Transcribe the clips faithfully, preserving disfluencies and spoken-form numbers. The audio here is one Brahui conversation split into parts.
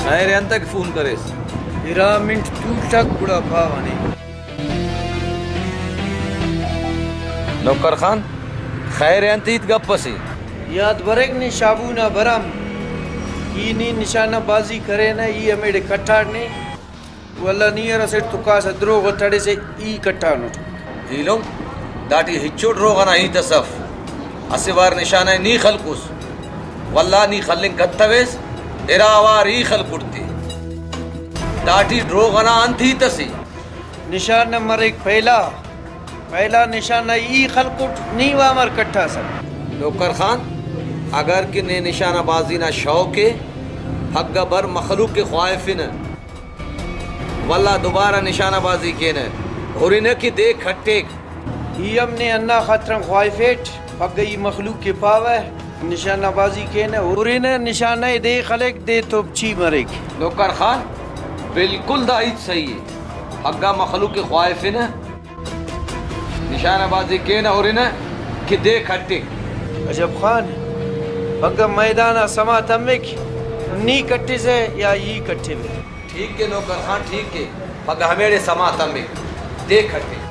خیر انتئے کہ فون کریس؟ ارا منٹ تولٹک گڑا پاوہ نے۔ نوکر خان، خیر انت ہیت گپ اسے؟ یات بریک نے شابو نا برام، ای نی نشانہ بازی کرینہ، ای ہمیڑے کٹاٹ نے۔ واللہ نی ہر اسٹ تو کاسہ دروغ ءِ تڑسہ ای کٹانٹ۔ ایلم، داٹی ہچو دروغ ئنا ہیت اس اف۔ اسہ وار نشانہ ءِ نی خلکس، واللہ نی خلنگ کتویس، ارا اوار ای خلکٹ تے۔ داٹی دروغ ئنا انت ہیت اسے؟ نشانہ مریک پہلا، پہلا نشانہ ای خلکٹ، نی وامر کٹاسہ۔ نوکر خان، اگر کہ نے نشانہ بازی نا شوق ءِ، پھگہ بر مخلوق ءِ خواہفنہ۔ ولدا دوبارہ نشانہ بازی کینہ، ہرنہ کہ دے کھٹیک۔ ای ہم نے ہندا خاطران خواہفیٹ، پگہ ای مخلوق کہ پاوہ نشانہ بازی کینہ، ہرنہ نشانہ ءِ دے خلیک، دے توپچی مریک۔ نوکر خان، بالکل دا ہیت صحیح ءِ، پگہ مخلوق کہ خواہفنہ، نشانہ بازی کینہ، ہرنہ کہ دے کھٹک۔ عجب خان، پگہ میدان آ سما تمک، نی کٹسہ یا ای کٹوہ۔ ٹھیک ءِ نوکر خان، ٹھیک ءِ، پگہ ہمیڑے سما تمک، دے کھٹک۔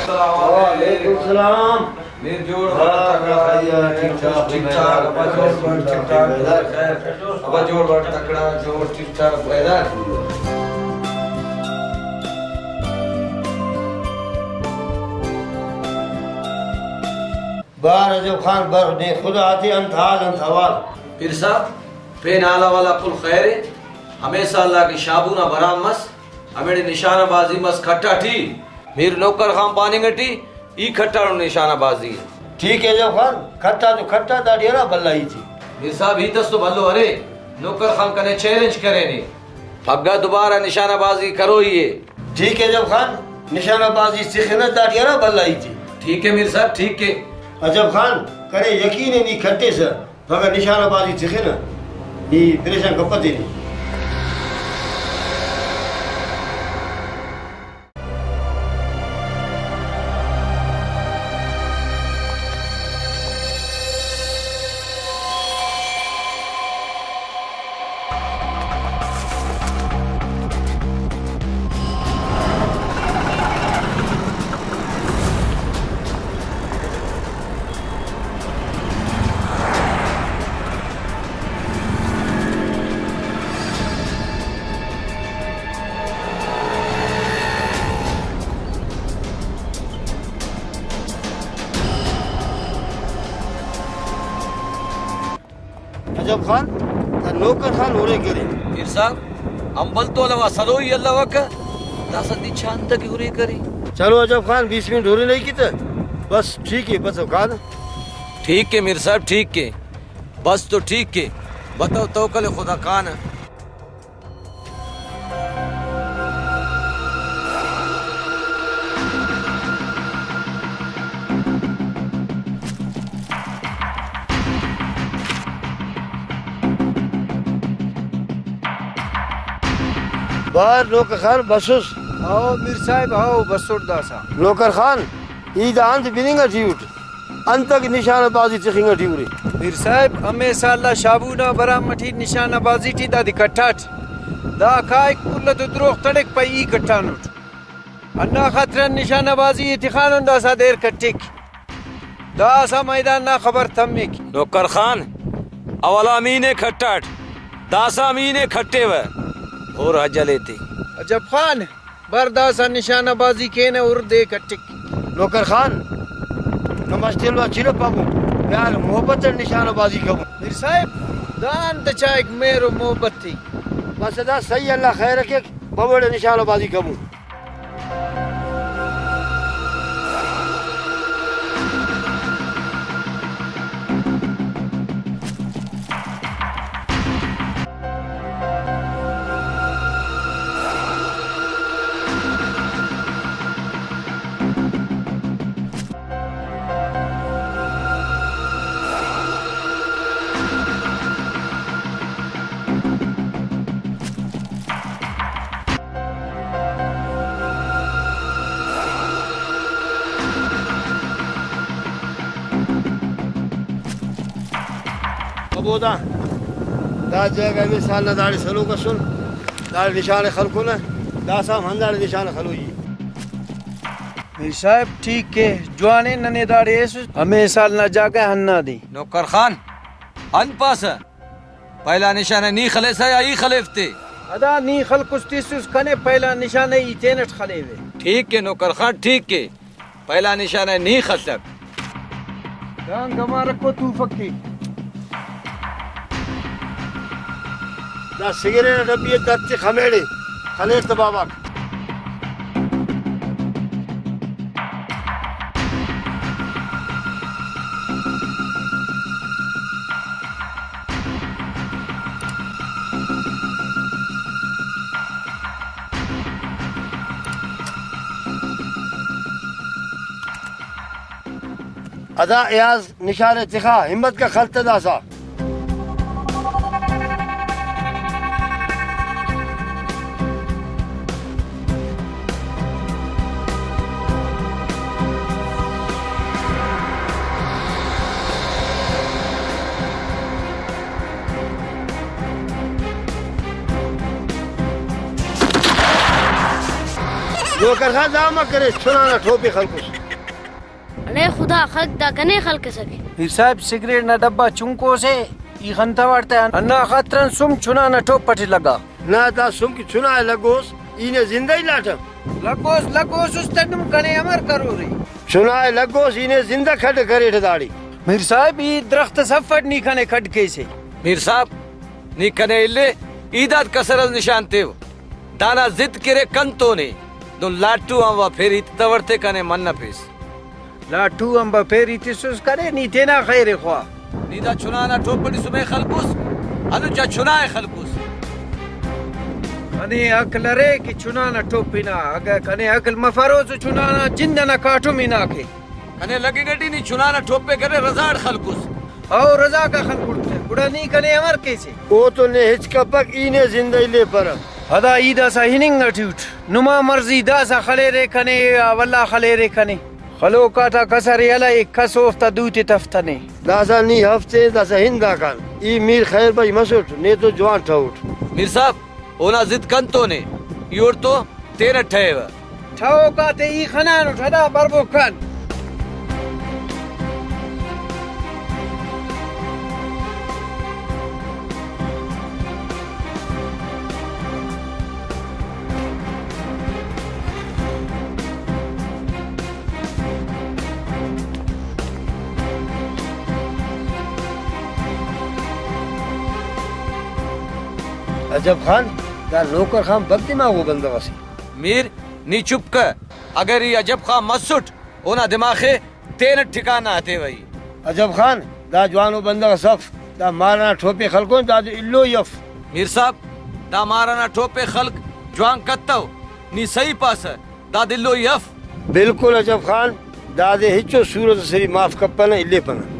وعلیکم السلام۔ میر جوڑ بڑ تکڑا، ٹھیک ٹھاک، ٹھیک ٹھاک، ابا جوڑ بڑ ٹھیک ٹھاک، خیر۔ ابا جوڑ بڑ تکڑا، جوڑ ٹھیک ٹھاک، خیر۔ بار عجب خان، بر نے خدا تے انت حال، انت حوال؟ پیر صاحب، پین حال احوال آک کل خیر ءِ۔ ہمیسا اللہ کہ شابو نا برام مس، ہمیڑے نشانہ بازی مس کھٹا ٹی۔ میر نوکر خان پاننگ ٹی، ای کھٹانٹ نشانہ بازی۔ ٹھیک ءِ عجب خان، کھٹا تو کھٹا، داٹی ہرا بھلا ہیت ءِ۔ میر صاحب، ہیت اس تو بھلو ارے، نوکر خان کنے چیلنج کرینے، پگہ دوبارہ نشانہ بازی کروئی ءِ۔ ٹھیک ءِ عجب خان، نشانہ بازی تخنہ، داٹی ہرا بھلا ہیت ءِ۔ ٹھیک ءِ میر صاحب، ٹھیک ءِ۔ عجب خان، کنے یقین ءِ نی کھٹسہ۔ پگہ نشانہ بازی تخنہ، نی پریشان کپہ تینے۔ عجب خان، دا نوکر خان ہورے کرے۔ میر صاحب، امبل تو الوا سلوئی الوکہ، داسہ دی چاند کہ ہورے کرے۔ چلو عجب خان، بیس منٹ ہورے نہیں کیتے۔ بس ٹھیک ہے، بس کان۔ ٹھیک ہے میر صاحب، ٹھیک ہے۔ بس تو ٹھیک ہے۔ بتو توکل خدا کان۔ بار نوکر خان بسس۔ ہاؤ میر صاحب، ہاؤ بسوٹ داسا۔ نوکر خان، ای دا انت بننگ ٹی اٹ؟ انتکہ نشانہ بازی تخنگ ٹی ارے؟ میر صاحب، ہمے سال آ شابو نا برام ٹی نشانہ بازی ٹی دادے کٹاٹ۔ دا کائک کل تو دروغ تڑک پہ ای کٹانٹ۔ ہندا خاطران نشانہ بازی ءِ تخانن، داسہ دیر کٹک۔ داسہ میدان نا خبر تمک۔ نوکر خان، اولا می نے کھٹاٹ، داسہ می نے کھٹیوہ۔ ہر حج ہلیتے۔ عجب خان، بر داسہ نشانہ بازی کینہ، ہر دے کٹک۔ نوکر خان، نماز تیلوا چیرہ پابو۔ پیار محبت اٹ نشانہ بازی کبو۔ میر صاحب، دا انت چائک مہر و محبت تے؟ بس دا صحیح، اللہ خیر کیک، ببڑ نشانہ بازی کبو۔ کبو دا، دا جاگہ ہمے سال نا داڑے سلوک ئسن، داڑے نشان ءِ خلکونہ، داسہ ہم ہنداڑے نشان ءِ خلوئی ءِ۔ میر صاحب، ٹھیک ءِ، جوان ءِ، ننے داڑے ایسس، ہمے سال نا جاگہ ہندادے۔ نوکر خان، انت پاسہ؟ پہلا نشانہ نی خلیسہ یا ای خلیفتے؟ ادا نی خلکس تسس، کنے پہلا نشانہ ای تینٹ خلیوے۔ ٹھیک ءِ نوکر خان، ٹھیک ءِ۔ پہلا نشانہ نی خلک۔ دانگ امارکو توفک کے۔ دا سگریٹ ڈبی ءِ درتے خمیڑے، خلیر تہ باباک۔ ادا ایاز نشانے تخا، ہمت کا خلت داسا۔ نوکر خان، دا مہ کرے، چنانا ٹوپی خلکس۔ اڑے خدا خلک، دا کنے خلکسکہ۔ میر صاحب، سگریٹ نا ڈبہ چنکو سے، ای خنتوٹ تہ، ہندا خاطران سم چنا نا ٹوپ ٹی لگا۔ نہ، دا سم کہ چنا ءِ لگوس، ای نے زندہ ہی لاٹہ۔ لگوس، لگوس، اس تہ نم کنے امر کرورے۔ چنا ءِ لگوس، ای نے زندہ کھڈ کریٹہ داڑے۔ میر صاحب، ای درخت اس اف اٹ نی کنے کھڈ کیسے۔ میر صاحب، نی کنے الے، ای داد کسر اس نشان تیو۔ دانا ضد کرے کنتونے، دن لاٹو آن وا پھر ہیت تورتے کنے منپیس۔ لاٹو آن با پھر ہیت تسس، کنے نی تینا خیر ءِ خواہ۔ نی دا چنا نا ٹوپ ٹی سمے خلکوس، ہندن چا چنا ءِ خلکوس۔ کنے عقل ارے کہ چنا نا ٹوپ ہنا، اگہ کنے عقل مفروس چنا نا جند ئنا کاٹم ہنا کے۔ کنے لگنگ ٹی نی چنا نا ٹوپ ءِ کرے رضا اٹ خلکوس۔ او رضا کا خلکوٹ تہ، گڑا نی کنے امر کیسے؟ او تو نے ہچ کپک، ای نے زندہ الیپرہ۔ ادا ای داسہ ہننگ ٹی اٹ۔ نما مرضی داسہ خلیرے کنے یا ولدا خلیرے کنے۔ خلوک آتا کسر یلہ ءِ، کس اوفتا دوتے تفتنے۔ داسہ نی ہفتے داسہ ہنداکان۔ ای میر خیر بخش مسٹ، نے تو جوان ٹہوٹ۔ میر صاحب، اونا ضد کنتونے، ای اوڑتون تینٹ ٹہیوہ۔ ٹہوک آتے ای خنانٹ، ادا بربو کن۔ عجب خان، دا نوکر خان بد دماغو بندغ اسے۔ میر، نی چپ کہ۔ اگر ای عجب خان مسٹ، اونا دماغ ءِ تینٹ ٹھکانہ ہتیوہ ای۔ عجب خان، دا جوانو بندغ اس اف، دا مار ئنا ٹوپ ءِ خلکون، دادے الوئی اف۔ میر صاحب، دا مار ئنا ٹوپ ءِ خلک جوان کتو، نی صحیح پاسہ، دادے الوئی اف۔ بالکل عجب خان، دادے ہچو صورت اس ٹی معاف کپنہ، الیپنہ۔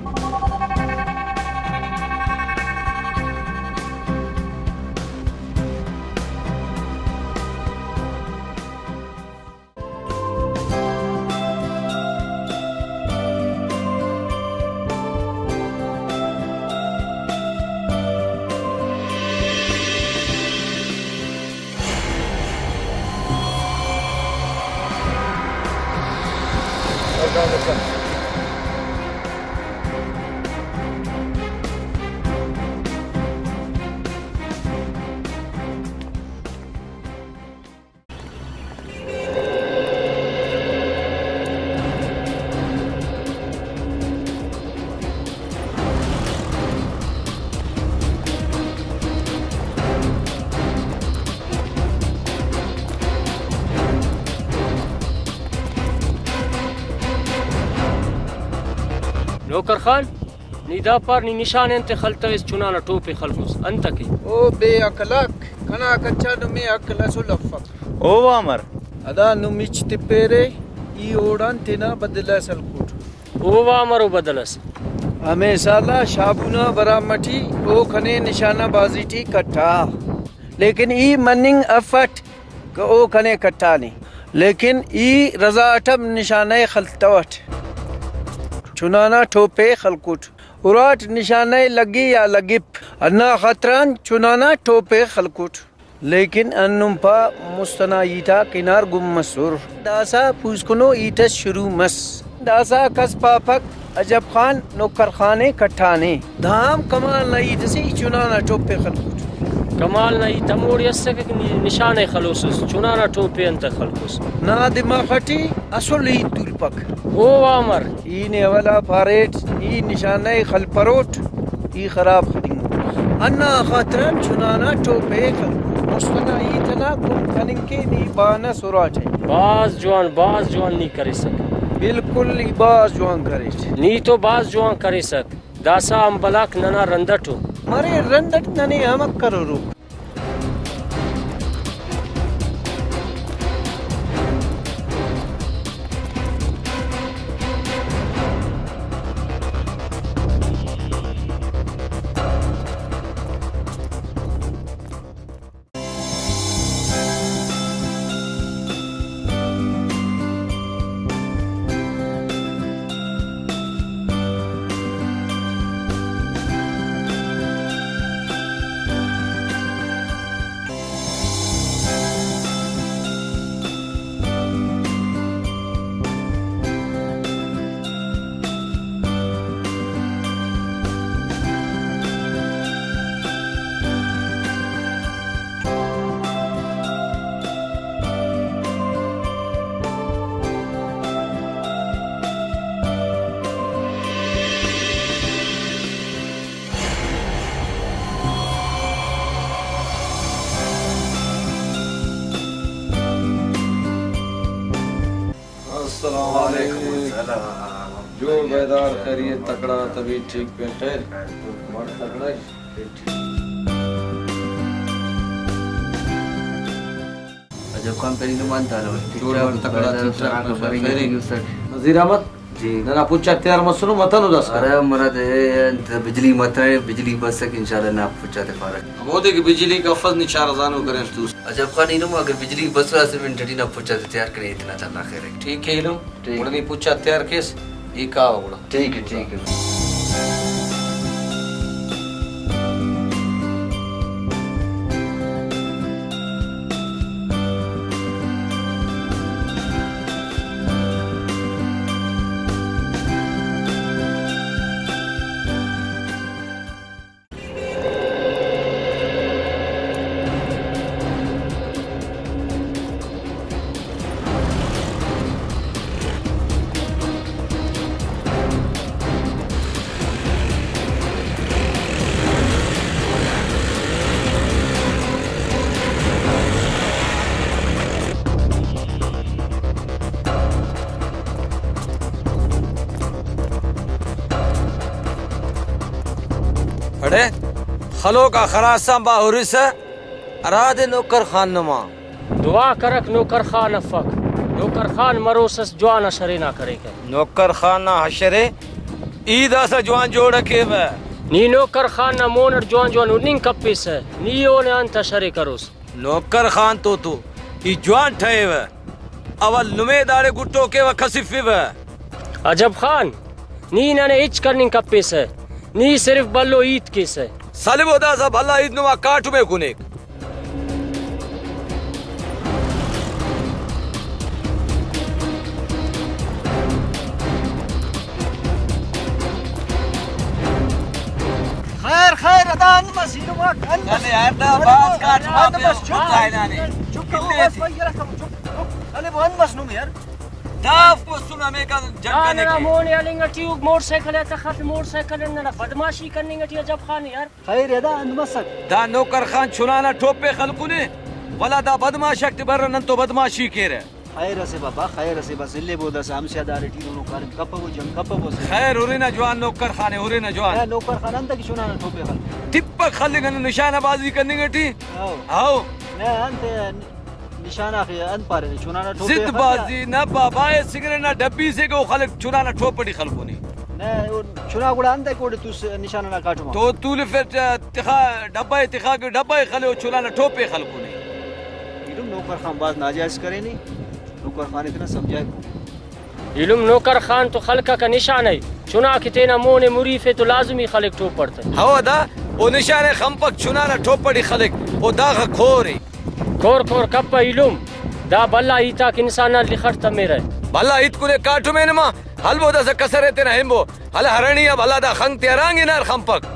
نوکر خان، نی دا پار نی نشان انت خلتویس، چنانا ٹوپ ءِ خلکوس، انتکہ؟ او بے عقلاک، کنا کچا نمے عقل اسل افک۔ او وامر۔ ادا نم ہچ تپیرے، ای اوڑان تینا بدلہ اس ہلکوٹ۔ او وامر او بدل اس۔ ہمے سال آ شابو نا برام ٹی او کنے نشانہ بازی ٹی کٹا، لیکن ای مننگ افٹ کہ او کنے کٹانے، لیکن ای رضا اٹ ہم نشانہ ءِ خلتوٹ۔ چنانا ٹوپ ءِ خلکوٹ۔ اراٹ نشانہ ءِ لگے یا لگپ، ہندا خاطران چنانا ٹوپ ءِ خلکوٹ۔ لیکن ہندن پا مست ئنا ہیت آک ہنار گم مسر۔ داسہ پوسکنو ہیت اس شروع مس۔ داسہ کس پاپک، عجب خان نوکر خان ءِ کٹانے۔ دا ہم کمال نا ہیت اسے، ای چنانا ٹوپ ءِ خلکوٹ۔ کمال نا ہیت ہموڑے اسکہ کہ نی نشانہ ءِ خلوسس، چنانا ٹوپ ءِ انتئے خلکوس؟ نا دماغ ٹی اسل ہیت تولپک۔ او وامر۔ ای نے اولا پاریٹ، ای نشانہ ءِ خلپروٹ، ای خراب خننگ۔ ہندا خاطران چنانا ٹوپ ءِ خلکوٹ۔ مست ئنا ہیت ئنا کل کننگ کہ نی بانس اراٹے۔ بھاز جوان، بھاز جوان نی کریسک۔ بالکل ای بھاز جوان کریٹ۔ نی تو بھاز جوان کریسک۔ داسہ امبل آک ننا رند ئٹ ءُ۔ مرے رند ئٹ ننے ہمک کروروک۔ السلام علیکم۔ جوڑ بیدار، خیریت، تکڑا، طبیعت ٹھیک پہ خیر؟ مڑ تکڑا۔ عجب خان، تیری نمان تالو۔ ٹھیک جوڑ ٹھاک، بس تکڑا، بڑا ٹھیک ٹھاک، سرا بس بڑی خیری۔ یوسف۔ نذیر احمد۔ جی۔ ننا پچ آک تیار مسنو، متنو داسکان۔ ارے مراد، اے انت بجلی متنے، بجلی بسک، انشاءاللہ نا پچ آ تفارہ۔ ہمودے کہ بجلی کفس نی چارہ زانو کرین توس۔ عجب خان، اینو اگر بجلی بسر اسہ منٹ ٹی نا پچ آ تے تیار کنے، اتنا چنا خیر ہے۔ ٹھیک ہے اینو۔ ٹھیک۔ گڑا نی پچ آ تیار کیس، ای کاوہ گڑا۔ ٹھیک ہے، ٹھیک ہے۔ اڑے خلوک آ خراس آن با ہُرسہ، ہرادے نوکر خان نما۔ دعا کرک نوکر خان افک۔ نوکر خان مروسس جوان حشرے نا کریکہ۔ نوکر خان نا حشرے؟ ای داسہ جوان جوڑ کیوہ۔ نی نوکر خان نا مون اٹ جوان جوان ہُننگ کپیسہ، نی اونا انت حشرے کروس؟ نوکر خان تو تو ای جوان ٹہیوہ۔ اول نمے داڑے گٹو کیوہ کسفیوہ۔ عجب خان، نی ننے ہچ کننگ کپیسہ، نی صرف بھلو ہیت کیسہ۔ سلبو داسہ بھلا ہیت نما کاٹمے کنیک۔ خیر، خیر، ادا انت مس، اینو ماک، انت مس۔ ننے ہر دا انت باز مس، کاٹ انت مافیا مس، چپ۔ زاہدانے۔ چپ، کنے بس، ٹی۔ بھائی، یرا کم، چپ، چپ۔ ارے وہ انت مس نم یار۔ دافک مسن ہمیکا جنگ دا کنے ننا کے۔ مون ءِ ہلنگ ٹی او موٹر سائیکل ءِ تخٹ، موٹر سائیکل ءِ ننا بدمعاشی کننگ ٹی عجب خان یار۔ خیر ادا انت مسک۔ دا نوکر خان چنانا ٹوپ ءِ خلکنے، ولا دا بدمعاش آک تے برہ نن تو بدمعاشی کیرہ۔ خیر اسے بابا، خیر اسے، بس الیبو داسہ ہمسایہ دار ٹی دونو کاریم کپبو، جنگ کپبو اسے۔ خیر ہرنہ جوان نوکر خان، ہرنہ جوان۔ اے نوکر خان انت کہ چنا نا ٹوپے خلک؟ تپک خلک، ہندن نشانہ بازی کننگ ٹی۔ ہاؤ۔ ہاؤ۔ نہ، انت نشانہ آخے انت پارینے، چنا نا ٹوپے ضد خلک۔ بازی نہ بابا، اے سگریٹ نا ڈبی سے کہ او خلک چنا نا ٹوپ ٹی خلکونے۔ نہ، او چنا گڑا انت کہ اوڑے توس نشانہ نا کاٹم آ۔ تو تولفیٹ تخا ڈبہ ءِ، تخا کہ ڈبہ ءِ خلے، او چنا نا ٹوپے خلکونے۔ ایلم نوکر خان بھاز ناجائز کرینے، نوکر خان ءِ تینا سمجھائے کو۔ ایلم نوکر خان تو خلککہ نشانہ ءِ، چنا کہ تینا مون ءِ مریفے تو لازمی خلک ٹوپڑ تہ۔ ہو دا، او نشانہ ءِ خنپک چنا نا ٹوپڑی خلک، او داخہ کور ءِ۔ کور کور کپہ ایلم، دا بھلا ہیتاک انسان نا لخ اٹ تمرہ۔ بھلا ہیت کنے کاٹمے نما، ہلبو داسہ کسر ءِ تینا ہنبو، ہلہ ہرنی آ بھلا دا خنک تے ہرانگ ہنار خنپک۔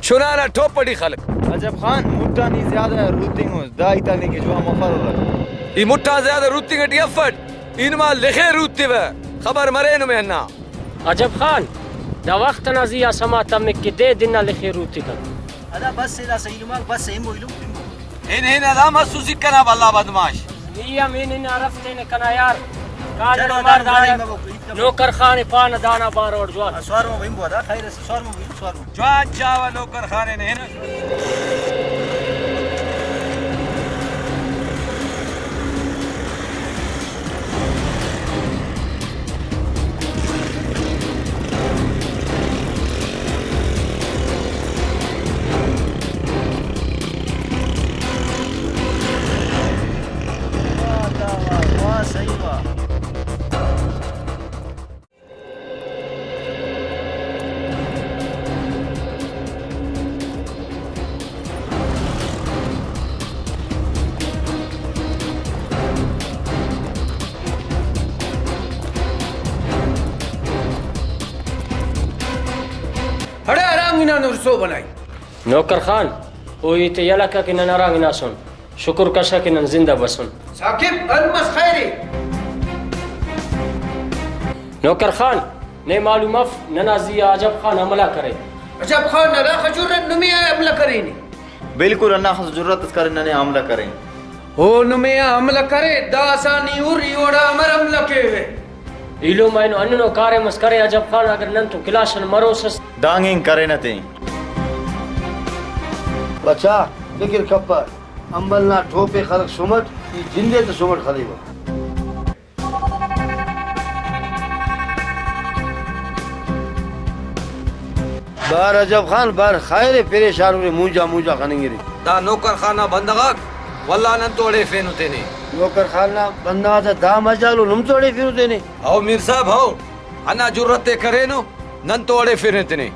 چنا نا ٹوپ ٹی خلک۔ عجب خان، مٹھ آن ای زیادہ روتنگ اس، دا ہیت آ نے کہ جوان مفر الک۔ ای مٹھ آن زیادہ روتنگ ٹی افٹ، ای نما لخے روتوہ، خبر مرے نمے ہندا۔ عجب خان، دا وخت ئنا زی آ سما تمک کہ دے دن نا لخے روتکہ۔ ادا بس اے، داسہ ای نماک بس اے، ہنبو ایلم، ہنبو۔ ہن ہن ادا مسوسی کنا بھلا بدمعاش۔ نی ہم ہن ہن ہرفتے نے کنا یار۔ کاجل چلو، عمر دانا دانا ہیت مبو، ہیت مبو۔ نوکر خان ءِ پانہ دانا بارو اٹ جوان۔ آ، سوار مبو، ہنبو ادا، خیر اسے، سوار مبو، سوار مبو۔ جوان چاوہ نوکر خان ءِ نے ہن۔ واہ، واہ، واہ، صحیح واہ۔ ہڑے ہرانگ ہنانو رسو بنائی۔ نوکر خان، او ہیت ءِ یلہ کہ نن ہرانگ ہناسن۔ شکر کشہ کہ نن زندہ بسن۔ ثاقب، انت مس خیر ءِ؟ نوکر خان، نے معلوم اف ننا زی آ عجب خان حملہ کرے۔ عجب خان نا داخہ جرات نمے آ حملہ کرینے؟ بالکل ہنداخس جرات اس کرے ننے آ حملہ کرے۔ او نمے آ حملہ کرے، داسہ نی ہر ای اوڑا امر حملہ کیوہ؟ ایلم اینو ہندنو کاریم اس کرے عجب خان، اگر نن تو کلاشن مروسس۔ دانگ اینگ کرینہ تے۔ بچا، فکر کپہ۔ امبل نا ٹوپے خلک سمٹ، ای جندے تہ سمٹ خلیوہ۔ بار عجب خان، بار خیر ءِ، پریشان ارے، مونجا مونجا خننگرے۔ دا نوکر خان نا بندغ آک، واللہ نن تو اڑے فینو تینے۔ نوکر خان نا بندغ آتا دا مجال ءُ، نم تو اڑے فینو تینے۔ ہو میر صاحب، ہو، ہندا جرات ءِ کرینو، نن تو اڑے فیرے تینے۔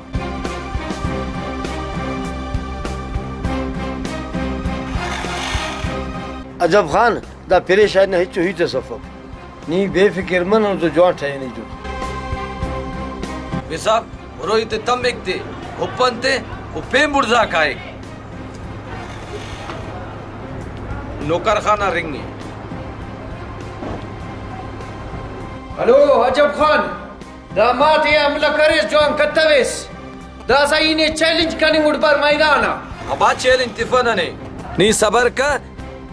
عجب خان، دا پریشانی نا ہچو ہیت اس افک۔ نی بے فکر مہ، نن تو جوان ٹہینی تو۔ میر صاحب، برو ایتے تمک تے، اوپن تے، او پین بڑزا کائک۔ نوکر خان آ رنگ ءِ۔ ہلو عجب خان، دا ماتے آ حملہ کریس، جوان کتویس۔ داسہ ای نے چیلنج کننگ اٹ بر میدان آ۔ ابا چیلنج تفہ ننے۔ نی صبر کہ،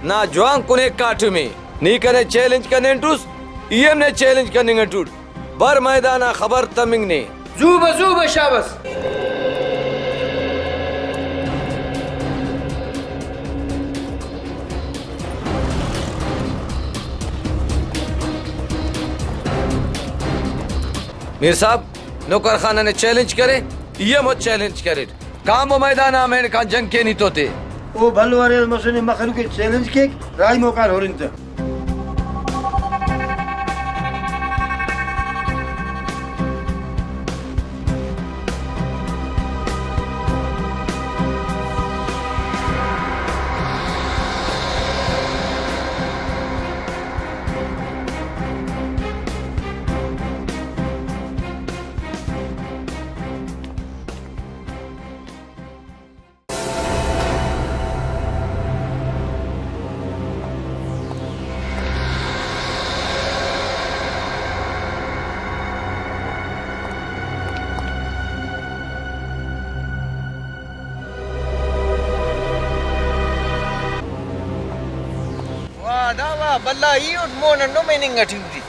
نا جوان کنے کاٹمے۔ نی کنے چیلنج کننگ اٹوس، ای ہم نے چیلنج کننگ اٹوٹ۔ بر میدان آ خبر تمنگ نے۔ زو بہ، زو بہ، شاباس۔ میر صاحب، نوکر خان ننے چیلنج کرے، ای ہم او چیلنج کریٹ۔ کانبو میدان آ ہمینکان جنگ کینی تو تے۔ او بھلو ارے مسنے مخلوق ءِ چیلنج کیک، راہی موکان ہرن تہ۔ بھلا ای اٹ مون ہنو مننگ اٹی اُری۔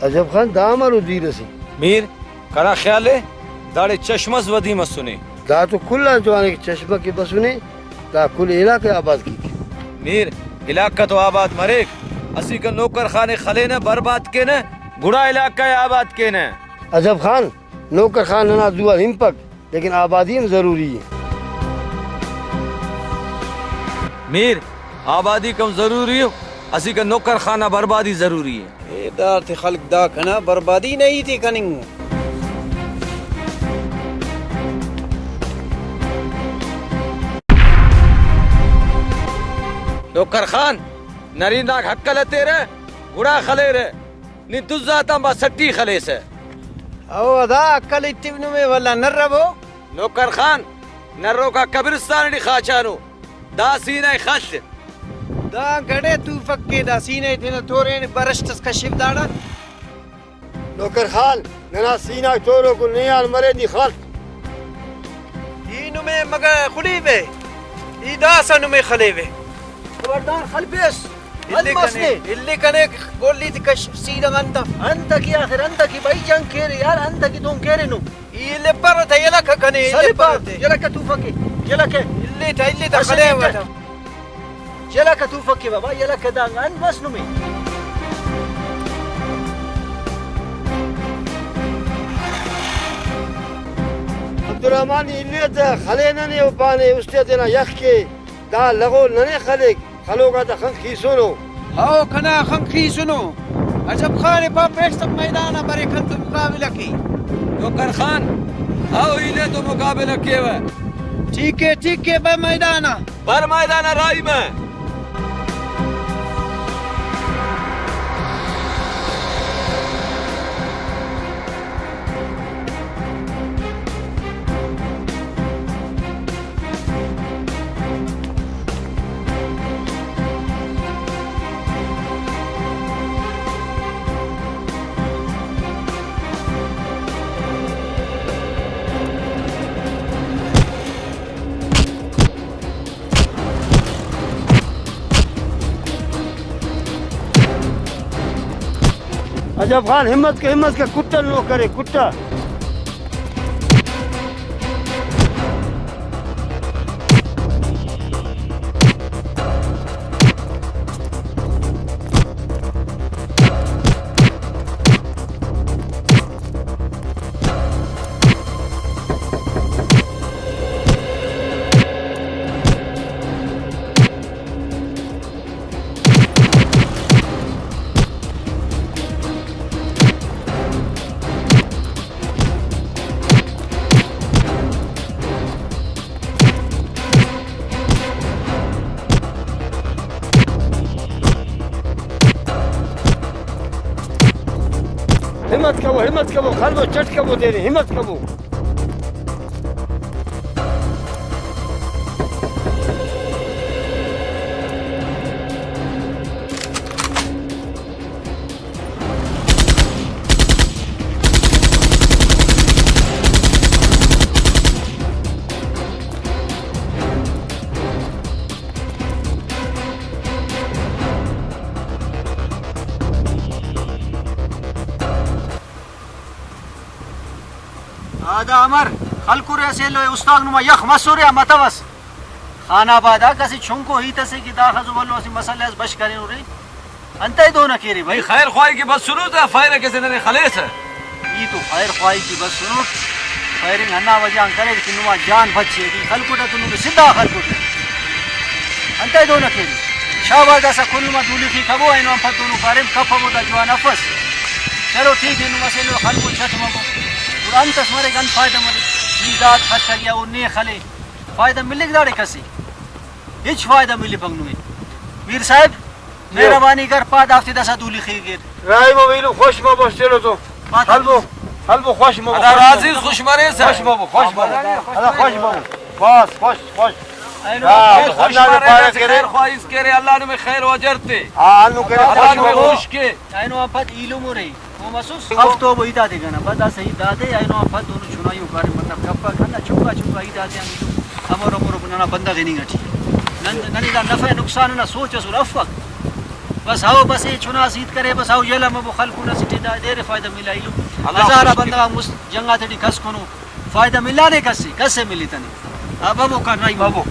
عجب خان، دا امر ءُ دیر اسے؟ میر، کنا خیال ءِ داڑے چشمہ اس ودی مسنے۔ دا تو کل آن جوان ءِ کہ چشمہ کہ بسنے، دا کل علاقہ ءِ آباد کیک۔ میر، علاقہ تو آباد مریک، اسیکا نوکر خان ءِ خلینہ، برباد کینہ، گڑا علاقہ ءِ آباد کینہ۔ عجب خان، نوکر خان ننا زو آن ہنپک، لیکن آبادی ہم ضروری ءِ۔ میر، آبادی کم ضروری ءِ، اسیکا نوکر خان نا بربادی ضروری ءِ۔ اے داڑتے خلک دا کنا بربادی نا ہیت ءِ کننگ ءِ۔ نوکر خان، نریناک ہکل ہتیرہ، گڑا خلیرہ۔ نی دز آتان با سٹی خلیسہ۔ او ادا ہکل ایتو نمے، ولدا نربو۔ نوکر خان، نروکا قبرستان ٹی خاچانو۔ دا سینہ ءِ خل۔ دا گڑے توفک کہ دا سینہ ءِ تینا تورین، برشت اس کشف داڑا۔ نوکر خان، ننا سینہ ءِ توروکو نیال مرے، نی خل۔ ای نمے مگہ خلیوہ، ای داسہ نمے خلیوہ۔ خبردار خلپیس۔ الی کنے، الی کنے گولی تے کش، سیدھا انت۔ انت کی آخر، انت کی بھائی جنگ کیرے یار، انت کی تون کیرے نو۔ ای لپر تہ یلہ کنے، ای سلپر۔ لپر تہ۔ یلہ کہ توفک، یلہ کہ۔ الی تہ، الی تہ اسہ خلے منٹ۔ وتا۔ یلہ کہ توفک بابا، یلہ کہ دانگ انت بس نمے۔ عبدالرحمن، ای الی تہ خلے ننے او پانے استے تینا یخ کے۔ دا لغو ننے خلیک، خلوک آتا خنک خیسنو۔ ہئو، کنا خنک خیسنو۔ عجب خان ءِ پا پیش تم میدان آ برے کن تو مقابلہ کے۔ نوکر خان، ہئو، ای نے تو مقابلہ کیوہ۔ ٹھیک ہے، ٹھیک ہے، بہ میدان آ۔ بر میدان آ راہی مہ۔ عجب خان، ہمت کے، ہمت کے، کٹن نو کرے، کٹا۔ ہمت کبو، ہمت کبو، خلبو چٹ کبو تینے، ہمت کبو۔ آ دا امر خلکرے، اسہ ایلو استاد نما یخ مسرے آ متوس۔ خان آباد آک اسہ چنکو ہیت اسے کہ داخس و بھلو اسہ مسئلہ اس بش کرینرے۔ انتئے دو نہ کیرے بھائی؟ خیر خواہی کہ بسنٹ، فائرک اسے ننے خلیسہ۔ ای تو خیر خواہی کہ بسنٹ، فائرنگ ہندا وجہ آن کریرے کہ نما جان بچے، ای خلکٹہ تو نمے سدھا خلکٹہ۔ انتئے دو نہ کیرے؟ شاباز داسہ کل نما دولیخی کبو، اینو آن پد دونو کاریم کپبو، دا جوان افس۔ چلو ٹھیک ہے، نم اسہ ایلو خلکو چٹ مبو۔ گڑا انت اس مریک، انت فائدہ مریک؟ نی داد خرچہ گیا او نے خلے، فائدہ ملک داڑے کسے؟ ہچ فائدہ ملپک نمے۔ میر صاحب، مہربانی کر، پا دافتے داسا دولی خیگر۔ راہی مبو، ایلو خوش مبو، چلو تو۔ پا ہلبو، ہلبو خوش مبو، اللہ خوش راضی مبو۔ خوش مرے سر۔ خوش مبو، خوش مبو۔ اللہ خوش مبو۔ بس، خوش، خوش۔ اینو ہاں، خوش اللہ نے مرے پارے سر، کرے۔ خیر خواہش کرے، اللہ نے میں خیر و اجر تے۔ ہاں، انو کرے، اللہ خوش نے میں مبو۔ خوش کے۔ اینو آن پد ایلم ارے، او مسوس؟ خف تو وہ ہیت آتے کنا، پد داسہ ہیت دادے، اینو آن پد دونو چنائیو کارے، مطلب، کپک ہندا چنکا چنکا ہیت آتے آن ایلم امر امر ننا بندغ اننگ ٹی۔ نن، ننے دا نفع نقصان نا سوچ اسر افک۔ بس ہاو، بس اے چنا اس ہیت کرے، بس ہاو یلہ مبو خلکو نا سٹی دا دیر فائدہ ملا ایلم۔ اللہ ہزارہ خوش کے۔ بندغ آک مست جنگ آتے ٹی کس کنو، فائدہ ملانے کس سے، کس سے ملیتنے۔ ہاں، ببو کن رہی ببو۔